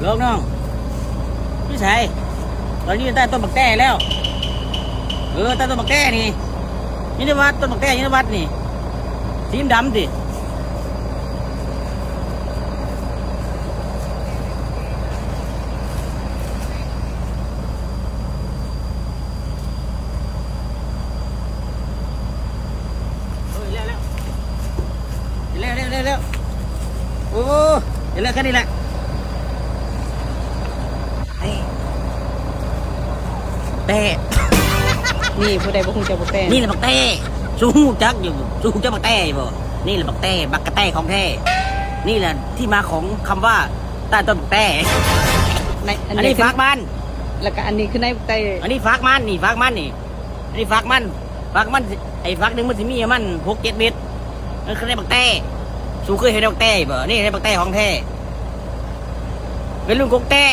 ນ້ອງ ຢູ່ໃສ? ຕອນນີ້ໃຕ້ຕົ້ນບັກແຕ້ແລ້ວ. ເອີ ໃຕ້ຕົ້ນບັກແຕ້ນີ້ ຢູ່ໃນວັດ ຕົ້ນບັກແຕ້ຢູ່ໃນວັດນີ້ ສີດຳຕິ. ເອີ ແລ້ວ ແລ້ວ ແລ້ວ ແລ້ວ ໂອ້ ເຮັດແລ້ວ ແຄ່ນີ້ແຫຼະ ແຕ້. ນີ້ ຜູ້ໃດບໍ່ຮູ້ຈັກບັກແຕ້? ນີ້ແຫຼະບັກແຕ້. ສູຮູ້ຈັກຢູ່ ສູຮູ້ຈັກບັກແຕ້ຢູ່ບໍ່? ນີ້ແຫຼະບັກແຕ້ ບັກກະແຕ້ຂອງແທ້. ນີ້ແຫຼະທີ່ມາຂອງຄຳວ່າ ໃຕ້ຕົ້ນແຕ້. ໃນ ອັນນີ້ ອັນນີ້ຝາກມັນ ແລ້ວກະອັນນີ້ຄືໃນແຕ້. ອັນນີ້ຝາກມັນ ນີ້ຝາກມັນນີ້ ອັນນີ້ຝາກມັນ ຝາກມັນ ໄອ້ຝາກໜຶ່ງມັນຊິມີປະມານຫົກເຈັດເມັດ. ນັ້ນຄືໃນບັກແຕ້. ສູເຄີຍເຫັນໃນບັກແຕ້ບໍ່? ນີ້ໃນບັກແຕ້ຂອງແທ້ ເປັນລຸ້ນກົກແຕ້.